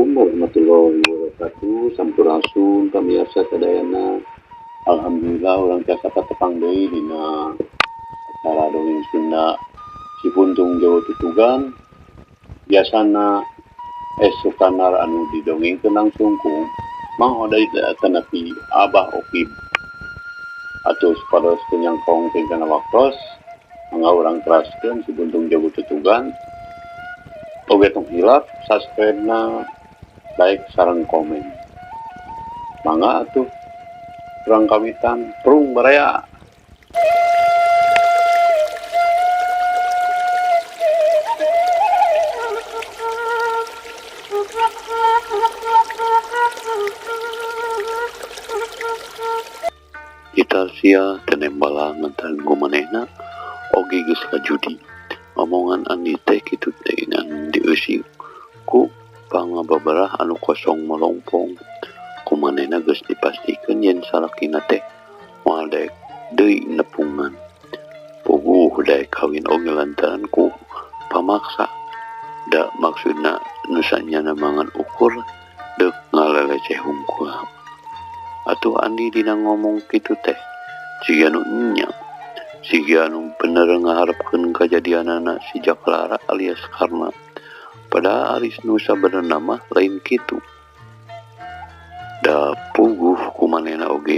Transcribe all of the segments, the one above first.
Assalamualaikum warahmatullahi wabarakatuh. Sampurasun pamiarsa sadayana. Alhamdulillah urang tiasa patepang deui dina acara dongeng Sunda Cibuntung Jawa Tutugan. Biasana esukanar anu didongengkeun langsung ku Mang Oday tanapi Abah Okib. Atuh supados teu nyangkong tingkana waktos, mangga urang teraskeun Cibuntung Jawa Tutugan. Oge tong hilap subscribe-na, like sareng komen. Mangga atuh urang kawitan prung baraya. Italia tenembala ngantaran ku manehna oge geus kajudi. Omongan Andi teh kitu teh anu dieusi ku pangababarah anu kosong melongpong. Ku manehna geus dipastikeun yen salakina teh moal daek deui nepungan. Puguh daek kawin oge lantaran ku pamaksa. Da maksudna nu sanyana mangan ukur deuk ngaleleceh hungkul. Atuh Andi dina ngomong kitu teh siga nu enya. Siga anu bener ngaharepkeun kajadianana si Jaklara alias Karna. Padahal aris nu sabenerna mah lain kitu. Da puguh ku manehna oge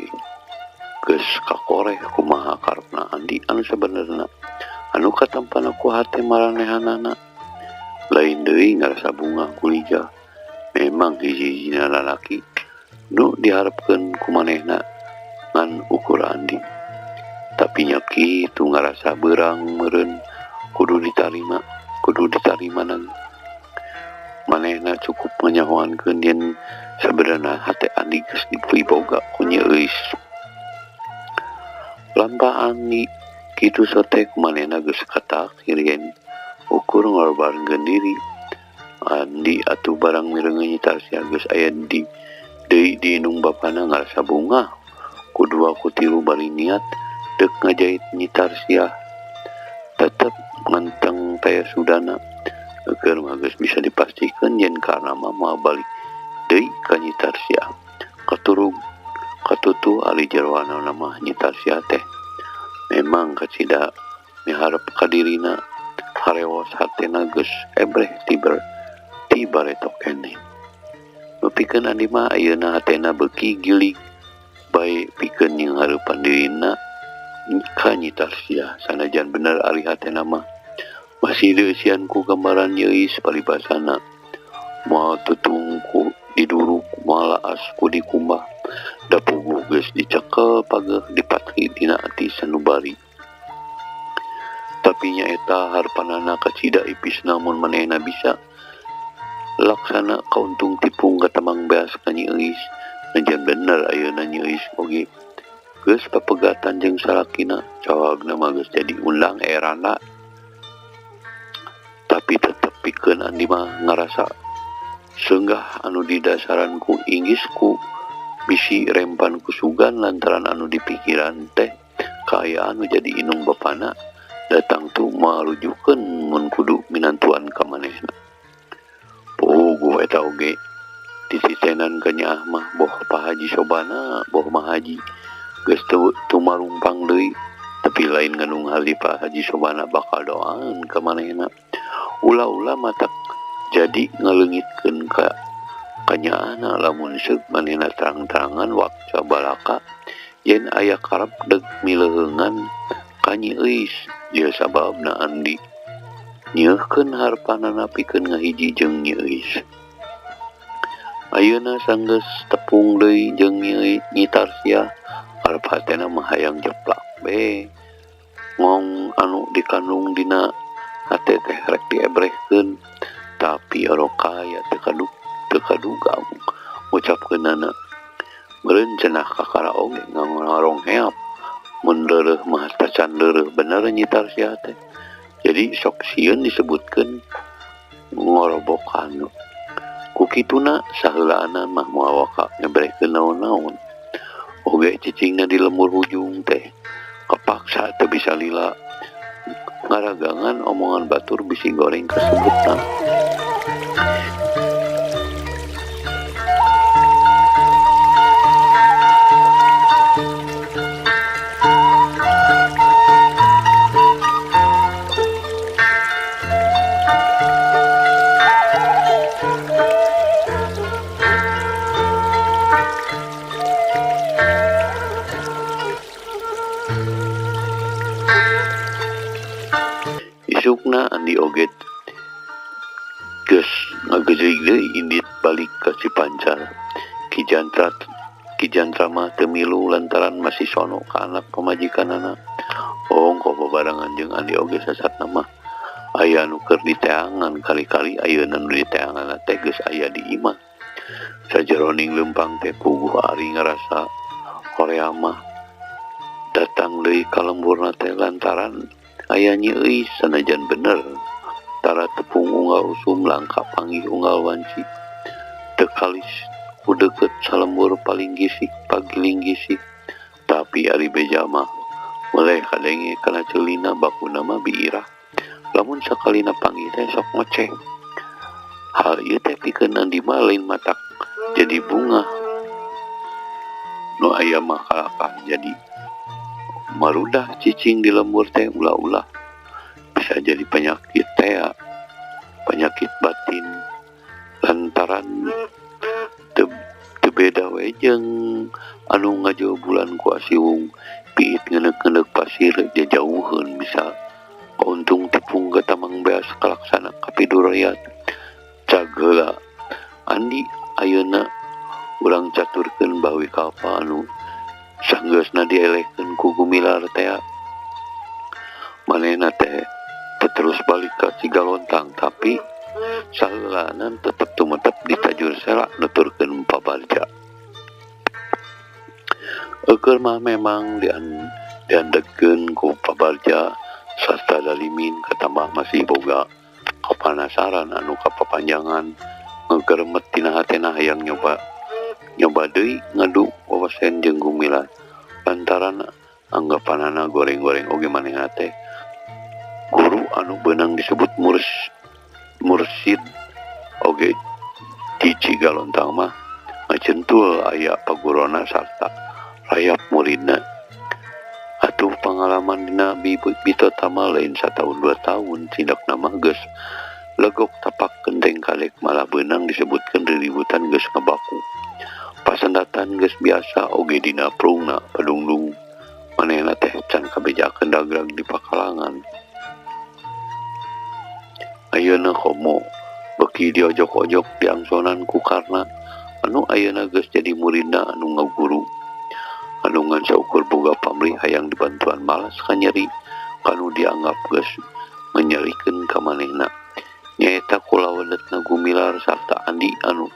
geus kakoreh kumaha karepna Andi anu sabenerna. Anu katampana ku hate maranehanana. Lain deui ngarasa bungah kulijah. Memang hiji-hijina lalaki nu diharepkeun ku manehna ngan ukur Andi. Tapi nya kitu ngarasa beurang meureun kudu ditarima, kudu ditarima nang. Manehna cukup nganyahoankeun yen sabenerna hate Andi geus dipiboga ku Nyi Euis. Lampah Andi kitu sote ku manehna geus katakhir yen ukur ngorbankeun diri. Andi atuh barang mireungeun Nyi Tarsia geus aya di deui di indung bapana ngarasa bungah. Ku dua ku tilu bari niat deuk ngajait Nyi Tarsia. Tetep ngenteng taya sudana. Keur mah geus bisa dipastikeun yen Karna mah moal balik deui ka Nyi Tarsia. Katurug katutu ari jeroana mah Nyi Tarsia teh memang kacida miharep ka dirina. Harewos hatena geus ebreh ti bareto keneh. Nepikeun Andi mah ayeuna hatena beuki gilig bae pikeun nyanghareupan dirina ka Nyi Tarsia. Sanajan bener ari hatena mah masih dieusian ku gambaran Nyi Euis paribasana. Moal tutung ku diduruk, moal laas ku dikumbah. Da puguh geus dicekel pageuh dipatri dina ati sanubari. Tapi nyaeta harpanana kacida ipis namun manehna bisa laksana kauntung tipung katamang beas ka Nyi Euis. Najan bener ayeuna Nyi Euis oge geus papegatan jeung salakina, cawagna mah geus jadi undang erana. Tapi tetep pikeun Andi mah ngarasa seunggah anu didasaran ku inggis ku bisi rempan ku sugan lantaran anu dipikiran teh kaayaan anu jadi inung bapana datang tu marujukeun mun kudu minantuan ka manehna. Puguh eta oge dititenan ka Nyi Ahmah boh Pak Haji Sobana boh Mah Haji geus tumarumpang deui, tapi lain ngandung hali Pak Haji Sobana bakal doaan ka manehna. Ulah-ulah matak jadi ngaleungitkeun ka kanyaahna lamun seuk manehna terang-terangan wakca balaka yen aya karep deuk mileuheungan ka Nyi Euis. Ieu sababna Andi nyeuhkeun harepanana pikeun ngahiji jeung Nyi Euis. Ayeuna sanggeus tepung deui jeung Nyi Tarsia, harep hatena mah hayang jeplak be. Ngong anu dikandung dina hate teh rek diebrehkeun, tapi orokaya teu kaduga ngucapkeunana. Meureun cenah kakara oge ngarong heap mun leureuh mah tacan leureuh bener Nyi Tarsia teh. Jadi sok sieun disebutkeun ngorobokan. Ku kituna saheulaana mah moal waka nyebrehkeun naon-naon. Oge cicingna di lemur hujung teh kepaksa teu bisa lila. Ngaragangan omongan batur bisi goreng kasebutna. Isukna Andi oge geus ngagejlig deui indit balik ka Cipancar. Ki Jantra mah teu milu lantaran masih sono ka anak pamajikanana. Ongkoh babarengan jeung Andi oge sasatna mah aya nu keur diteangan kali-kali ayeuna nu diteangan teh geus aya di imah. Sajeroning leumpang teh puguh ari ngarasa horea mah datang deui ka lemburna teh lantaran aya nyeuis sanajan bener tara tepung unggal usum langka panggih unggal wanci teu kalis ku deukeut salembur paling gisik pagiling gisik tapi ari beja mah meleh kadenge kana ceulina bakuna mah biirah lamun sakalina panggih teh sok ngoceh. Hal ieu teh pikeun Andi mah lain matak jadi bunga nu aya mah kalakah jadi marudah cicing di lembur teh ulah-ulah bisa jadi penyakit teh penyakit batin lantaran teu beda we jeung anu ngajo bulan ku asiwung piit ngeuneuh-ngeuneuh pasir jajauheun bisa kauntung tepung ka tamang beas kalaksana kapidurayat cagheula. Andi ayeuna urang caturkeun Bawi Kalpa anu sanggeusna dielehkeun ku Gumilar teh manehna teh terus balik ka Cigalontang tapi saheulaanan tetep tumetep di Tajur Sela nuturkeun Pabarja. Eukeun mah memang diandegkeun ku Pabarja sarta dalimin katambah masih boga kapanasaran anu kapapanjangan ngegeremet tina hatena hayang nyoba deui ngadu wawasen jeung Gumilar lantaran anggapanana goreng-goreng oge manehna teh guru anu beunang disebut mursid oge di Cigalontang mah ngacentul aya pagurona sarta rayap muridna. Atuh pangalaman dina bitotama lain sataun 2 tahun tindakna mah geus legok tapak genteng kalek malah beunang disebutkeun riributan geus ngabaku. Pasendatan geus biasa oge dina prungna padungdung manehna teh can kabejakeun dagrag di pakalangan. Ayeuna komo beuki diojok-ojok diangsonan ku Karna anu ayeuna geus jadi muridna anu ngaguru. Anu ngan saukur boga pamrih hayang dibantuan malas kanyeri kanu dianggap geus nganyerikeun ka manehna. Nyaeta kulawadetna Gumilar sarta Andi anu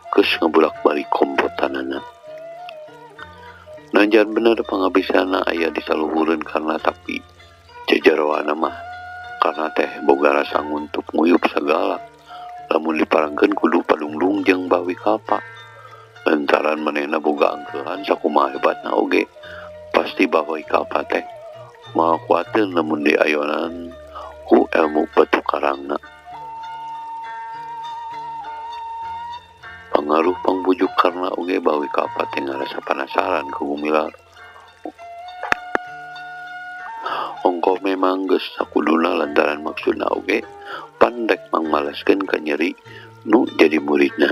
geus ngabolak-balik kompotanana. Najan bener pangabisana aya di saluhureun Karna tapi jajaroana mah Karna teh boga rasa nguntup nguyup sagala lamun diparangkeun kudu padungdung jeung Bawi Kalpa. Lantaran manehna boga angkeuhan sakumaha hebatna oge pasti Bawi Kalpa teh moal kuateun lamun diayonan ku ilmu batu karangna. Pangaruh pangbujuk Karna oge Bawi Kalpa teh ngarasa panasaran ka Gumilar. Ongkoh memang geus sakuduna lantaran maksudna oge pandek mangmalaskeun ka nyeri nu jadi muridna.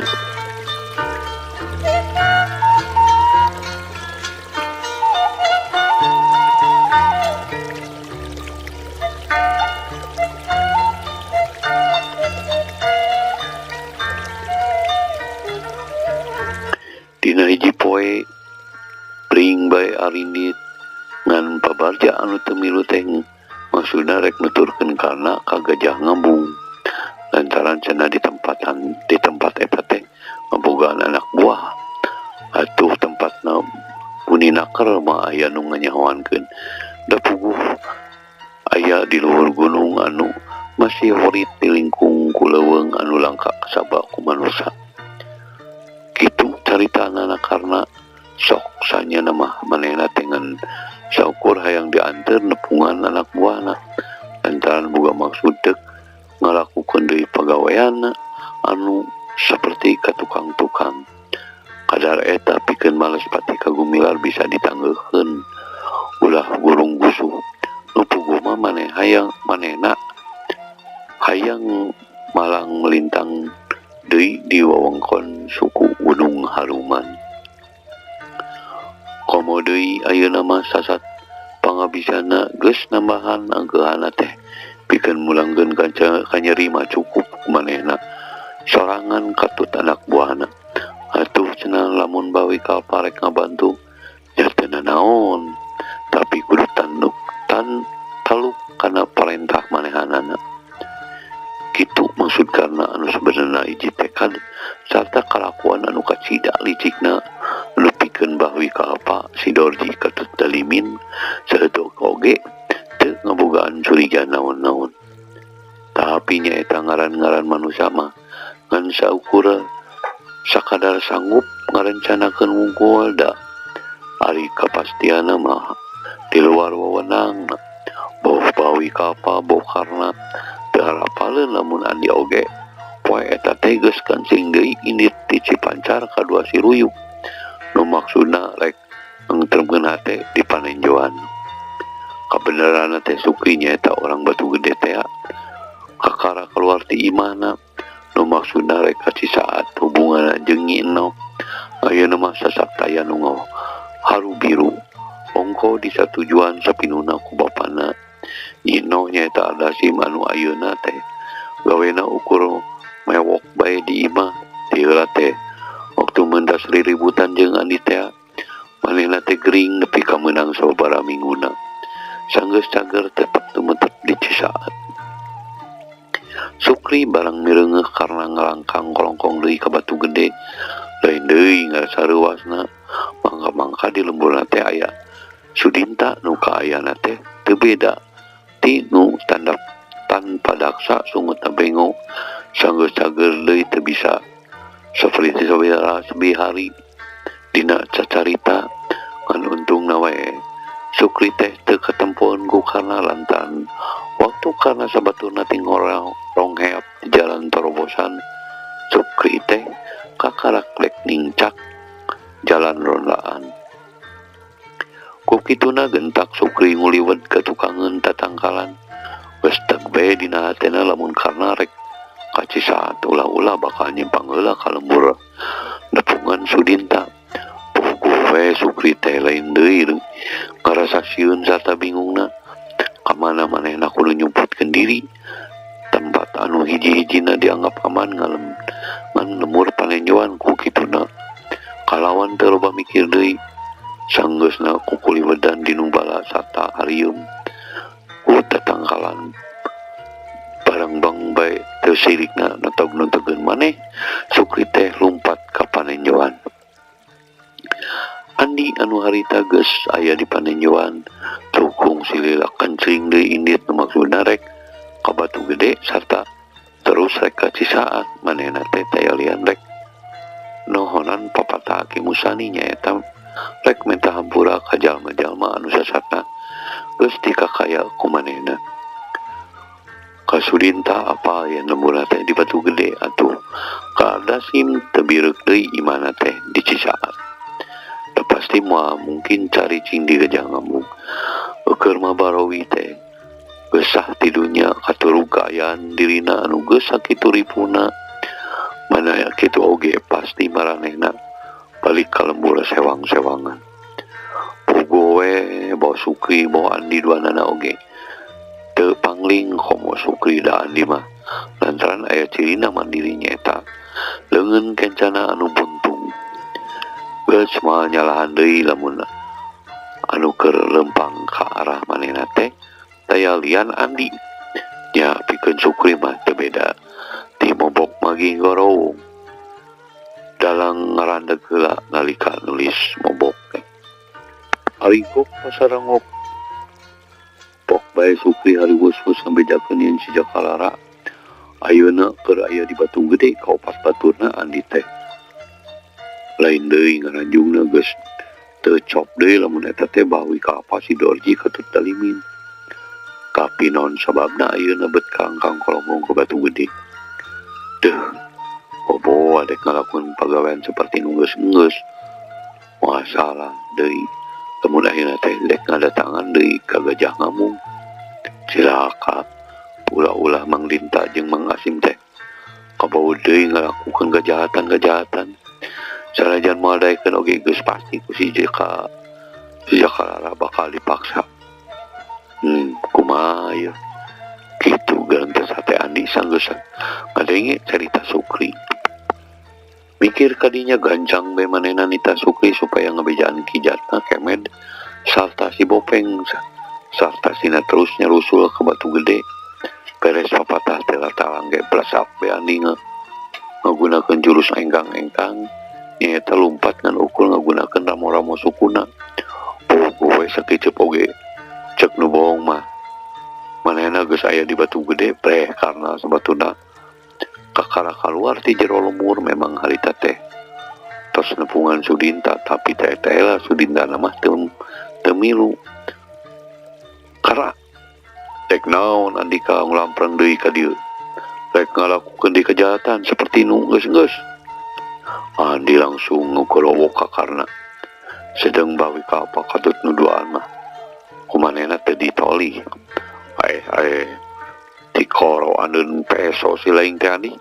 Dina hiji poe pring bae arindit ngan Pabarja anu teu milu teh maksudna rek nuturkeun Karna ka Gajah Ngambung lantaran cenah di tempat eta teh ngabogaan anak buah. Atuh tempatna buninaker mah aya nu nganyahoankeun da puguh aya di luhur gunung anu masih horit di lingkung ku leuweung anu langka kasaba ku manusa. Kitu caritana Karna sok sanyana mah manehna teh ngan saukur hayang dianteur nepungan anak buahna lantaran boga maksud deuk ngalakukeun deui pagaweanna anu saperti ka tukang-tukang. Kadar eta pikeun males pati ka Gumilar bisa ditanggeuhkeun ulah gurung gusuh. Nu puguh mah maneh hayang manehna hayang malang melintang deui di wewengkon suku Gunung Haruman. Komo deui ayeuna mah sasat pangabisana geus nambahan angkeuhana teh Pikeun mulangkeun kanyeri mah cukup manehna sorangan katut anak buahna. Atuh cenah lamun Bawi Kalpa rek ngabantu nya teu nanaon, tapi kudu tanduk tan taluk kana parentah manehanana. Kitu maksud karna anu sebenarna hiji tekad sarta kalakuan anu kacida licikna anu pikeun Bahwi Kalpa si Dorji katut Dalimin saeutik oge teu ngabogaan curiga naon-naon. Tapi nyaeta ngaran-ngaran manusia mah ngan saukur sakadar sanggup ngarencanakeun wungkul da ari kapastianna mah di luar wewenang. Boh Bawi Kalpa boh karna teu harapaleun lamun Andi oge poe eta teh geus kancing deui indit ti Cipancar ka dua si Ruyuk nu maksudna rek ngangremkeun hate di panenjoan. Kabeneranna teh Sukri nyaeta orang Batu Gede teh kakara keluar ti imahna nu maksudna rek ka Cisaat hubunganna jeung Nyi Enok. Ayeuna mah sasaptaya nu haru biru ongko disatujuan sapinuna ku bapana. Nyi Enoh nyaeta Ardasim anu ayeuna teh gawena ukur mewok bae di imah. Ti heula teh waktu mendas riributan jeung Andi teh manehna teh gering nepi ka meunang sababaraha minguna. Sanggeus cager tetep tumetep di Cisaat. Sukri barang mireungeuh karna ngalangkang kolongkong deui ka Batu Gede, lain deui ngarasa reuasna, mangka-mangka di lemburna teh aya Sudinta nu kaayana teh teu beda ti nu tandap tanpa daksa sungutna bengo sanggeus cager deui teu bisa saperti sabi hari dina cacarita. Ngan untungna wae Sukri teh teu katempoan ku karna lantaran waktu karna sabaturna tinggal rongheap di jalan torobosan. Sukri teh kakarak rek ningcak jalan rondaan. Ku kituna gentak Sukri nguliwet ka tukangeun tatangkalan. Geus teg bae dina hatena lamun karna rek ka Cisaat ulah-ulah bakal nyimpang heula ka lembur nepungan Sudinta. Puguh we Sukri teh lain deui ngarasa sieun sarta bingungna. Kamana manehna kudu nyumputkeun diri tempat anu hiji-hijina dianggap aman ngan lemur panenjoan. Ku kituna kalawan teu loba mikir deui sanggeusna kukuliwedan di nu bala sarta harieum ku tatangkalan barang bang bae teu sirikna notog-notogeun maneh. Sukri teh lumpat ka panenjoan. Andi anu harita geus aya di panenjoan tukung silila kencing deui indit nu maksudna rek ka Batu Gede sarta terus rek ka Cisaat. Manehna teh tayalian rek nohonan papatah Ki Musani nyaeta rek minta hampura ka jalma-jalma anu sasatna geus dikakaya ku manehna. Ka Sudinta apa yen lemburna teh di Batu Gede atuh ka Ardasim teu bireuk deui imahna teh di Cisaat. Da pasti moal mungkin cari cing di Gajah Ngambung. Eukeun mah Barowi teh geusah ti dunya katurug kaayaan dirina anu geus sakitu ripuna. Mana kitu oge pasti maranehna balik ka lembur sewang-sewangan. Puguh we bawa Sukri bawa Andi duanana oge teu pangling komo Sukri da Andi mah lantaran aya cirina mandiri nyaeta leungeun kencana anu buntung. Geus moal nyalahan deui lamun anu keur lempang ka arah manehna teh daya lian Andi. Nya pikeun Sukri mah teu beda ti mobok magi gorowong. Dalang ngarandeg heula nalika nulis mobok teh. Ari gok pasarangok pok bae Sukri hariwus-wus ngabejakeun yen si Jakalara ayeuna keur aya di Batu Gede ka opat baturna Andi teh. Lain deui ngaranjungna geus teu cop deui lamun eta teh Bawi Kalpa si Dorji katut Dalimin. Tapi naon sababna ayeuna bet kangkang kolongkong ka Batu Gede. Deuh, bobo adek ngalakuan pagawean seperti nu geus-geus. Masalah deui lamun ayeuna teh dek ngadatangan deui ka Gajah Ngamung. Cilaka ulah-ulah Mang Dinta jeung Mang Asim teh kabawa deui ngalakukeun kejahatan-kejahatan. Sanajan moal daekeun oge geus pasti ku si Jakalara bakal dipaksa. Kumaha ieu? Kitu. teh Andi sanggeus ngadenge carita Sukri. Mikir kadinya gancang be manehna nita Sukri supaya ngabejaan Kijatna Kemed sarta si Bopeng sarta sina terus nyarusul ke Batu Gede. Beres papatah teh latalang ge blasap be Andi ngagunakeun jurus engkang-engkang nyaeta lumpat ngan ukur ngagunakeun ramo-ramo sukuna. Pogo we sakiceup oge cek nu bohong mah. Manehna geus aya di Batu Gede preh karena sabatuna kakara kaluar ti jero lemur memang harita teh tos nepungan Sudinta tapi teh teh lah Sudinta mah teu milu. Kara rek naon Andika ngulampreng deui ka dieu rek ngalakukeun deui kejahatan seperti nu geus-geus. Andi langsung ngogorowok ka Karna sedeng bawi ka apa katut nu duaan mah kumanehna teu ditoli. Ae tikoro aneun peso si laing teh Andi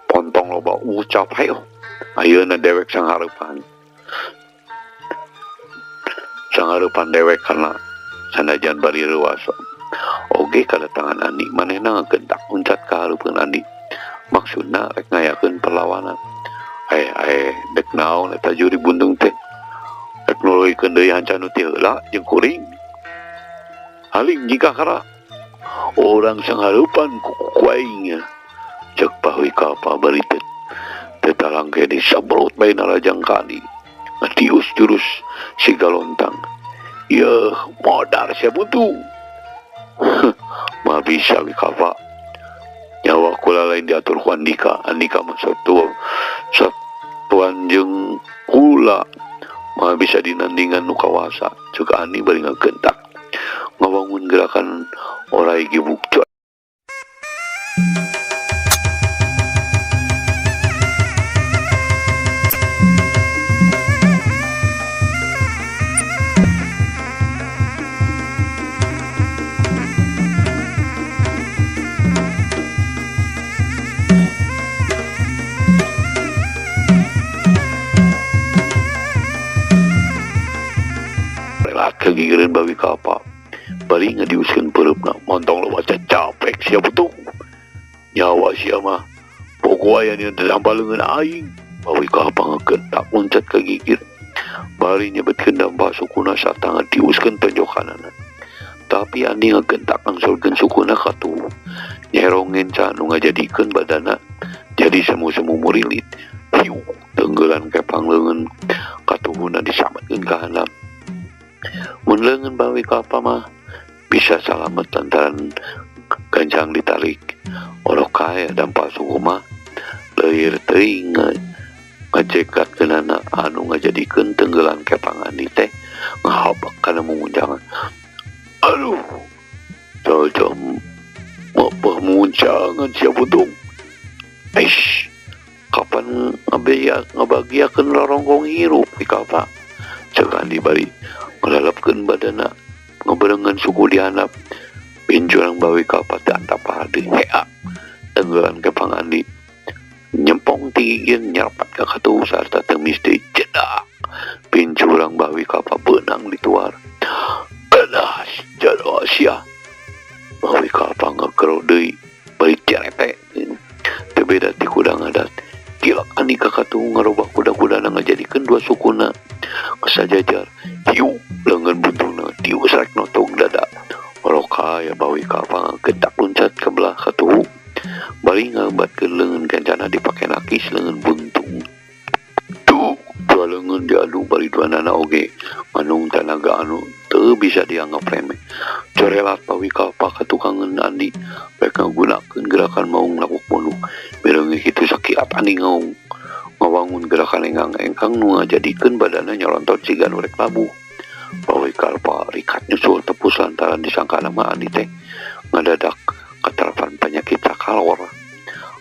pontong loba ucap hayo ayeuna dewek sanghareupan sanghareupan dewek karena sanajan bari reuas oge kadatangan Andi manehna ngagentak uncat ka hareupeun Andi maksudna rek ngayakeun perlawanan. Ae ae dek naon eta juri buntung teh rek nuluykeun deui hanca nu ti heula jeung kuring haling jika kara orang sanghareupan ku aing cek bahui kapa bari teh tetalang ke disabrot bae narajang ka Andi ngatius jurus si galontang. Yeuh modar sia buntung. Mah bisa wikapa nyawa kula lain diatur ku Andika. Andika mah satuan jeung kula mah bisa dinandingan nu kawasa cek Andi bari ngagentak ngawangun gerakan orai gibuk. Kegigireun bawi kapa bari ngadiuskeun peureupna montong loba capek sia butung nyawa sia mah pogo aya dina dampa leungeun aing. Bawi kapa ngagentak loncat ka gigir bari nyebetkeun dampa sukuna sarta ngadiuskeun tonjokanana tapi Andi ngagentak angsulkeun sukuna katuh nyerongen ca nu ngajadikeun badana jadi semu-semu murilit. Hiu tenggelan kepang leungeun katuhuna disametkeun ka handap. Mun leungeun bawi kapa mah bisa salamet lantaran gancang ditarik. Orok kae dampa suku mah leuir teuing ngajekatkeunana anu ngajadikeun tenggelan kepang Andi teh ngahabak kana munguncangan. Aduh, jom mapah muncangan sia buntung. Eish, kapan ngabagiakeun rorongkong hirup di kapa? Cek Andi bari ngalalapkeun badana ngaberengan suku dihandap pincurang bawi kapa teh antap hade hea tenggelan kepang Andi nyempong tinggi nyerpat ka katuhu sarta temis deui jedak pincurang bawi kapa beunang dituar. Alah jaro sia bawi kapa ngakero deui bari cerete teu beda ti kuda ngadat. Tilak Andi ka katuhu ngarobah kuda-kudana ngajadikeun dua sukuna kasajajar. Hiu leungeun buntungna tius rek notog dada. Oroka ya bawi kapa getak loncat ke belah katuhu bari ngabatkeun leungeun kancana dipake nakis leungeun buntung. Duh, dua leungeun diadu bari duanana oge manung tanaga anu teu bisa dianggap remeh. Corelat bawi kapa ka tukangeun Andi rek ngagunakeun gerakan maung lakuk bunuh. Mireungeun kitu sakiat Andi ngaung ngawangun gerakan engkang-engkang nu ngajadikeun badana nyolontot siga nu rek labuh. Bawi kalpa rikat nyusul tepus lantaran disangkana mah Andi teh ngadadak katarapan penyakit sakalor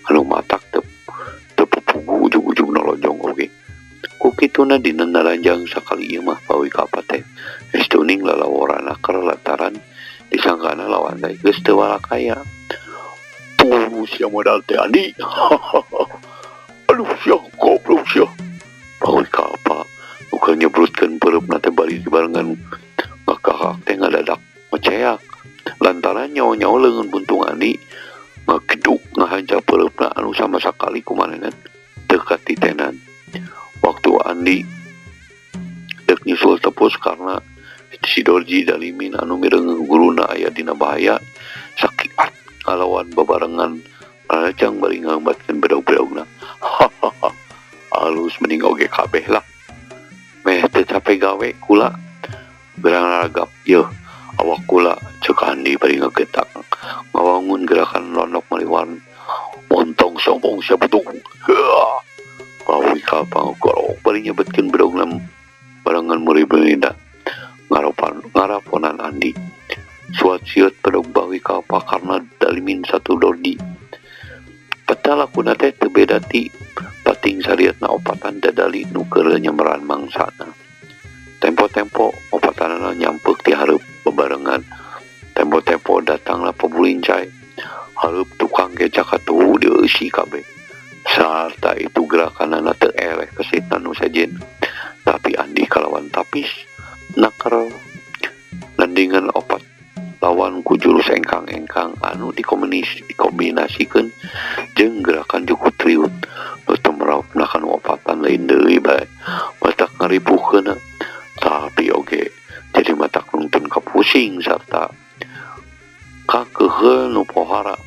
anu matak teu pupugu ujug-ujug nolojong oge. Ku kituna dina naranjang sakali ieu mah bawi kalpa teh geus teuning lalaworana keur lantaran disangkana lawan teh geus teu walakaya. Puh sia modal teh Andi. Aduh sia goblok sia. Bawi kalpa bukan nyebrutkeun peureupna teh bari dibarengan ngakakak teh ngadadak ngeceak lantaran nyawa-nyawa leungeun buntung Andi Terus karena si Dorji Dalimin anu mireungeun guruna aya dina bahaya sakiat ngalawan babarengan rajang bari ngambatkeun bedog-bedogna. Hahaha, alus mending oge kabeh lah. Meh teu cape gawe kula gerang ragap yeuh awak kula ceuk Andi bari ngagetak ngawangun gerakan londok maliwan montong sombong sia betung. Heuah. Bawi kapang gorok bari nyebetkeun bedogna barengan murid-muridna ngaraponan Andi. Suat siut bedog bawi kapa karena Dalimin satu Dorji. Peta lakuna teh teu beda ti pating sariatna opatan dadali nu keur nyemeran mangsana. Tempo-tempo opatanana nyampeuk ti hareup bebarengan. Tempo-tempo datanglah pebulincai. Hareup tukang keca katuhu dieusi kabeh. Sarta itu gerakanana teu eleh kesitna nu sejen. Tapi Andi kalawan tapis naker nandingan opat lawan ku jurus engkang-engkang anu dikombinasikeun jeung gerakan juku triut nu teu meraupna kanu opatan lain deui bae matak ngaripuhkeun, tapi oge jadi matak nungtun kapusing sarta kakeuheul nu pohara.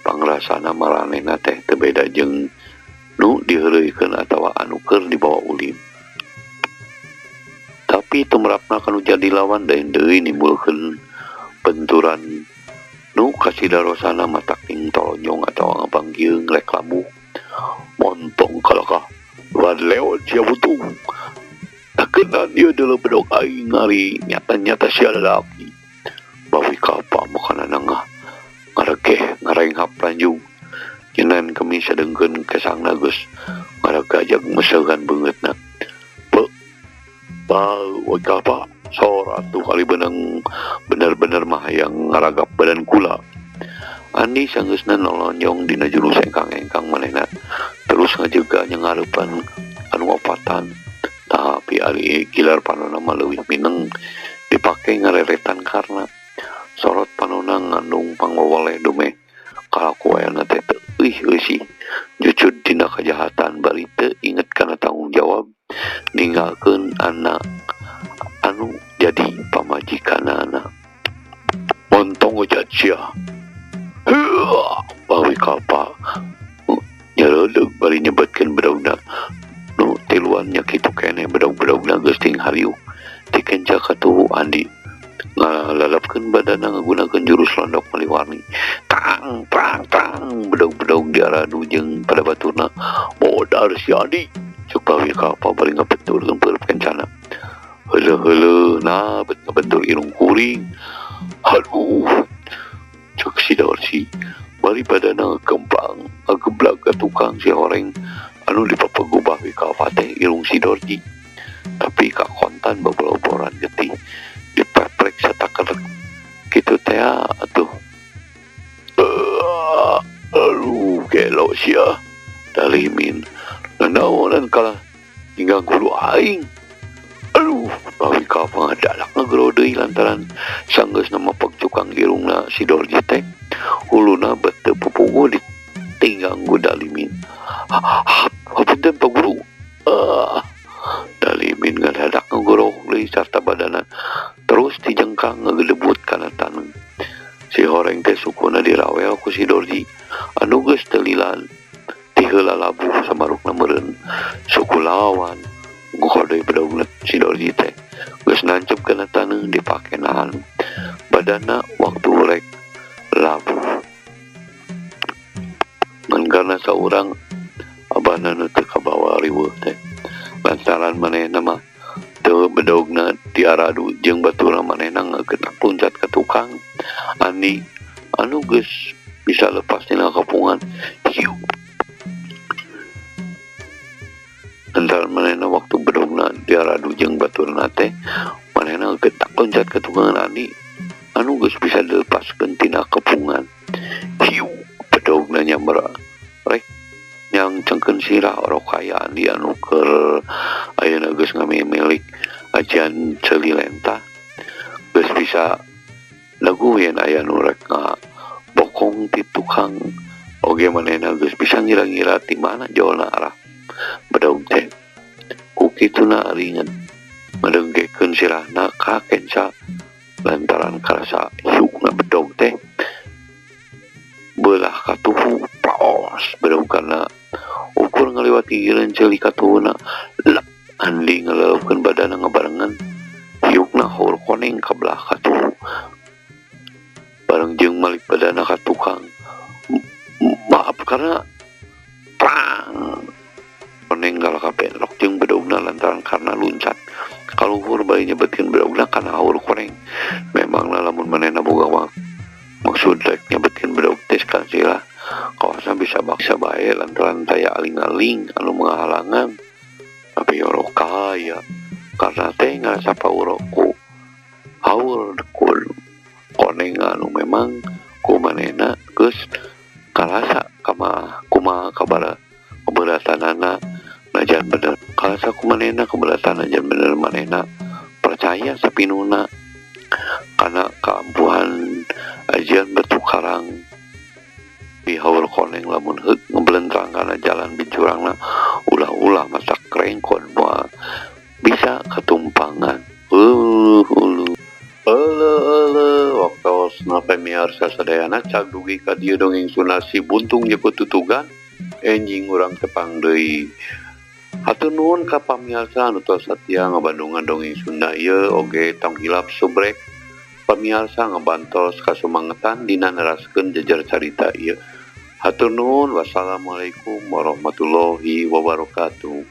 Pangrasana maranehna teh teu beda jeung nu diheureuykeun atawa anu keur dibawa ulin. Tapi tumrapna kanu jadi lawan lain deui nimbulkeun benturan nu kasidarosana matak ning tolonyong atawa ngapanggieung rek labuh. Montong kalakah luar lewat sia butung. Takenan ieu deuleu bedog aing ngari nyata-nyata sia lalaki. Bawi kapa makanana ngaregeh ngarenghap lanjung. Nyenan kami sadengkeun kesangna geus ngaregajag meseuhan beungeutna. Bau kapa sora tuh kali benang bener-bener mah yang ngaragap badan kula. Andi sanggeusna nolonyong dina jurus engkang-engkang manehna terus ngajaga nyangareupan anu opatan. Tapi ari gilar panona mah leuwih mineng dipake ngareretan karena sorot panona ngandung pangwawaleh dumeh kalakuayana teh teu euih eusi jucud dina kajahatan bari teu inget kana tanggung jawab ninggalkeun anak anu jadi pamajikanana. Montong ojat sia. Heuah, bawi kapa nyereudeg bari nyebetkeun bedogna nu tiluan nya kitu keneh bedog-bedogna geus ting hariuh tikenca katuhu. Andi ngalalapkeun badanna ngagunakeun jurus londok maliwarni. Tang tang tang bedog-bedog diaradu jeung pada baturna. Modar si Andi cek bawi kapa bari ngabeturkeun peureub kencana. Heuleuh-heuleuh nah bet ngabentur irung kuring. Aduh cek si Dorsi bari badana kempang ngageblag ka tukang si horeng anu dipapegubah bawi kapa teh irung si Dorji. Tapi kakontan baboloboran getih dipeprek sataker kitu teh atuh. Aduh gelo sia Dalimin nanaonan kalah hingga guru aing. Aduh bawi kapa ngadalak ngegero deui lantaran sanggeusna mapeg tukang irungna si Dorji teh huluna bet teu pupunguh ditinggang ku Dalimin. Hapunten Pak Guru. Dalimin ngadadak ngegorok deui sarta badana terus dijengkang ngegedebut kana taneuh. Si horeng teh sukuna dirawel ku si Dorji anu geus teu lilan ti heula labuh samarukna meureun suku lawan ngohodeuy bedogna si Dorji teh geus nancep kana taneuh dipake nahan badana waktu rek labuh. Ngan karena saurang abahna nu teu kabawa riweuh teh lantaran manehna mah teu bedogna diaradu jeung baturna manehna ngagenak loncat ka tukang. Andi anu geus bisa lepas tina kapungan hiu. Lantaran manehna waktu bedogna diaradu jeung baturna teh manehna getak loncat ka tukang. Andi anu geus bisa dilepaskeun tina kepungan hiu bedogna nyamber rek yang cengkeun sirah orok kaya Andi anu keur ayeuna geus ngamilik ajian ceuli lentah geus bisa lagu yen aya nu rek bokong ti tukang oge manehna geus bisa ngira-ngira ti mana jolna arah bedog teh. Ku kituna ari Ngadenggekeun sirahna ka Kenca lantaran karasa hiukna bedog teh beulah katuhu plaos bedog kana ukur ngaliwat gigireun ceuli katuhuna lep Andi ngaleleukeun badanna ngabarengan hiukna haur koneng ka belah katuhu bareng jeung malik badanna ka tukang maaf karena prang koneng kalah kabentrok jeung bedogna lantaran karena luncat kaluhur bari nyebetkeun bedogna kana haur koneng. Memangna lamun manehna boga maksud rek nyebetkeun bedog teh kansilah kawasan bisa baksa bae lantaran taya aling-aling anu ngahalangan tapi yorok kaya karena teh ngarasa pauro ku haur koneng anu memang ku manehna geus karasa kama kumaha kabara keberatanana najan bener karasa ku manehna keberatan najan bener manehna percaya sapinuna karena keampuhan ajian batu karang di haur koneng lamun heuk ngeblentrang kana jalan bicurangna ulah-ulah masak rengkon moal bisa ketumpangan. Uluh euleuh waktosna pamiarsa sadayana cag dugi ka dieu dongeng Sunda Si Buntung Jeput Tutugan enjing urang tepang deui. Hatur nuhun ka pamiarsa anu tos satia ngabandungan dongeng Sunda ieu oge tong hilap subrek pamiarsa ngabantos kasumangetan dina neraskeun jejer carita ieu. Hatur nuhun, wassalamualaikum warahmatullahi wabarakatuh.